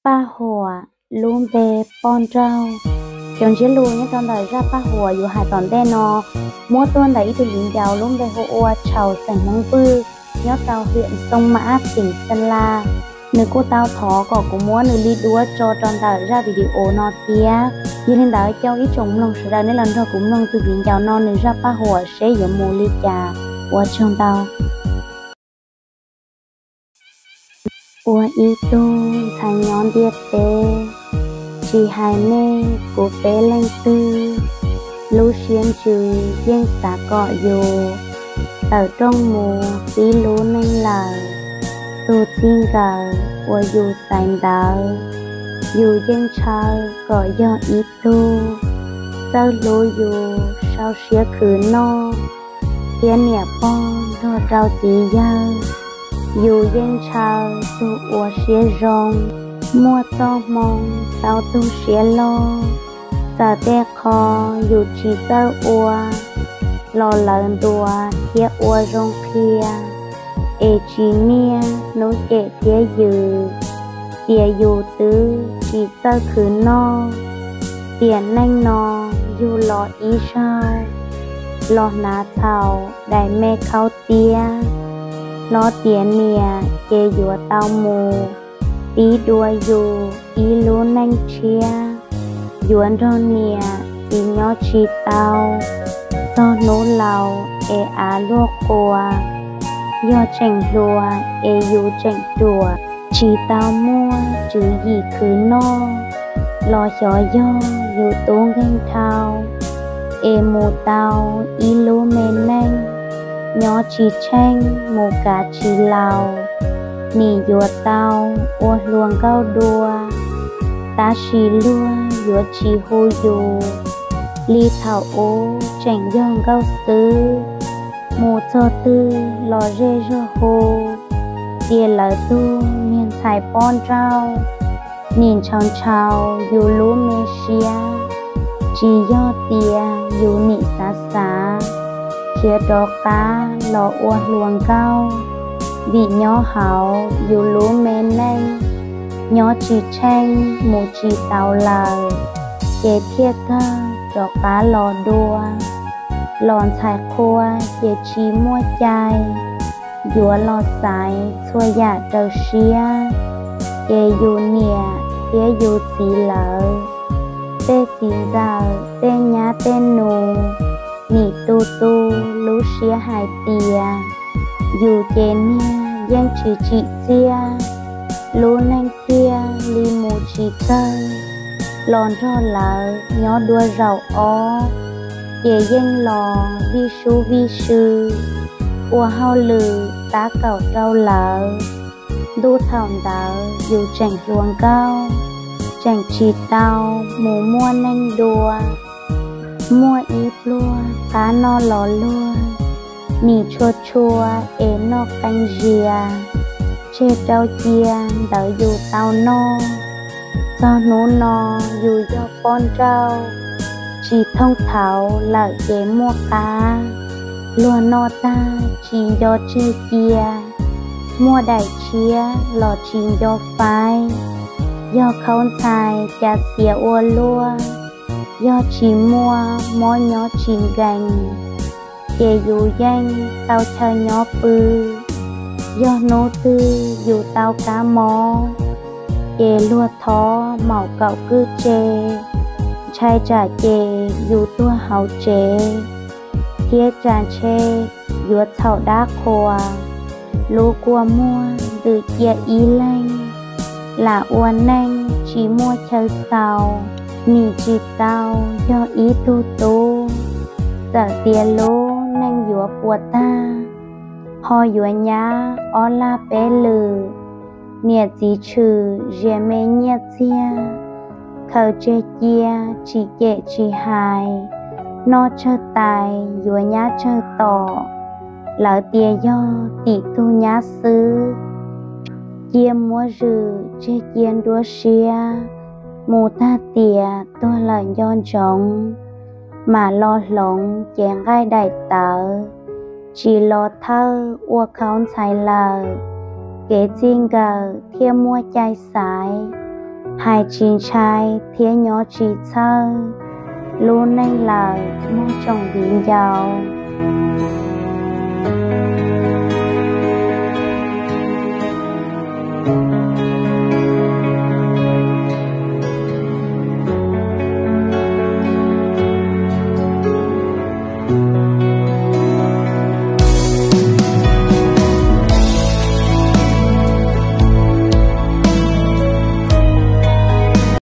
Paj huam lub npe poj nrauj. Cov ntsiab lus nyob rau ntawm zaj paj huam yus hais tom ntej no muab tuaj ntawm ib tug viv ncaus lub npe hu ua Tshaus xeem Hmoob Vwj, nyob rau hwm Xoo Mas Ab, teem Xa La. Nws kuj tau thov kom kuv muab nws li duab tso rau ntawm zaj video no thiab. Yog li ntawd caw ib tsoom mloog sawv daws nej los nrog kuv mloog tus viv ncaus no nws zaj paj huam seb yuav mus li cas. Ua tsaug ntau. Ua ib tug ntxhais nyob ntiaj teb, tsis hais nej kuv peb leej twg, lub siab ntsws yeej xav kom yus tawm rooj mus tib lub neej lawm. Tus txij nkawm uas yus xaiv ntawd, yus yeej ntshaw kom yog ib tug txawj hlub yus, sau siab khwv noj, thiab niam pog nrog rau txiv yawg. Yus yeej ntshaw tus ua siab zoo, muaj txoj hmoo tau tu siab loj. Txawm tej qho yus tsis txawj ua los lawv ntuas thiab ua zoo qhia, es tsis niaj hnub cem thiab yws tias yus twb tsis txawj khwv noj. Tiam neej no yug los ib zaug, los hnav txhaum daim me khaub tiab, hlob tiav niam ces yuav tau mus tib dua yus ib lub neej tshiab. Yuav nrog niam txiv nyob tsis tau, txog hnub laus es av luaj quas. Yog tseem hluas es yus tseem ruam, tsis tau muaj tswv yim khwv noj, los xyov yog yus tub nkeeg dhau, es mus tau ib lub me neej, nyob tsis tsheej mus kav tsis laus. Nim yuav tau ua hluas nkauj dua, tab sis luag yuav tsis hu yus li thaum ub tseem yog nkauj xwb. Mus txog twg los zej zog hu tias lawv tug niag ntxhais poj nrauj. Nim ntshaus ntshaus yus lub me siab, tsis yog tias yus nim xav xav khiav rov qab los ua hluas nkauj, vim nyob hauv yus lub me neej nyob tsis tsheej mus tsis tau lawm, ces thiaj kawg rov qab los dua. Los ntxhais qhua ces tsis muaj cai, yuav los xaiv txhua yam raws siab, ces yus niam thiab yus txiv lawv, tej txiv ntxawm tej nyab tej nus, nim tu tu lub siab hais tias yus ces niag yeej tsis tsim txiaj, lub neej thiaj li mus tsis kawg. Los nrog lawv nyob dua zaum ob, ces yeej los vij sub vij sw, ua hauj lwm tab kaum rau lawv. Ntuj thaum ntawd yus tseem hluas nkauj, tseem tsis tau mus muaj neej dua. Muaj ib pluag qab noj los luag, nim tshua tshua es noj qee zias, tseg rau cia ntawd yus tau noj. Txog hnub no yus yog poj nrauj, tsis thooj thaud lawm ces muaj qab, luag noj tag tsis nco tseg cia, muaj daim tshiab los tsis nco faib. Yog khaub ntxhais cas txiav ua luaj, yog tsis muaj mob nyob tsis nkees, ces yus yeej tau chaw nyob pw. Yog hnub twg yus tau kab mob, ces luag thov maum kaum kwj tse, ntshai tsam ces yus tuag hauv tsev, thiab tsam ntshe yuav txhaum dab qhuas. Lub kua muag ntws cia ib leeg, lam ua neej tsis muaj chaw xaus. Nim tsis tau yog ib tug tub, txawm tias lub neej yuav puas tag, ho yuav nyab ob lag peb lwm. Niam txiv tshwm zias me nyiaj txiag, khaws tseg cia tsis cem tsis hais, noj tsawg tais yuav nyab tsawg tom. Lawv tias yog tim tug nyab xwb, cia muab zwm tseg cia nruab siab, mus tag tiam tuag lawm nco ntsoov, mam los hloov cev nqaij daim tawv, tsis los thawj ua khaub ntxhais lawm. Kev txij nkawm thiaj muaj cai xaiv, Hais tsis ntshai thiab nyob tsis txhawj, lub neej lawm muaj tsoom viv ncaus.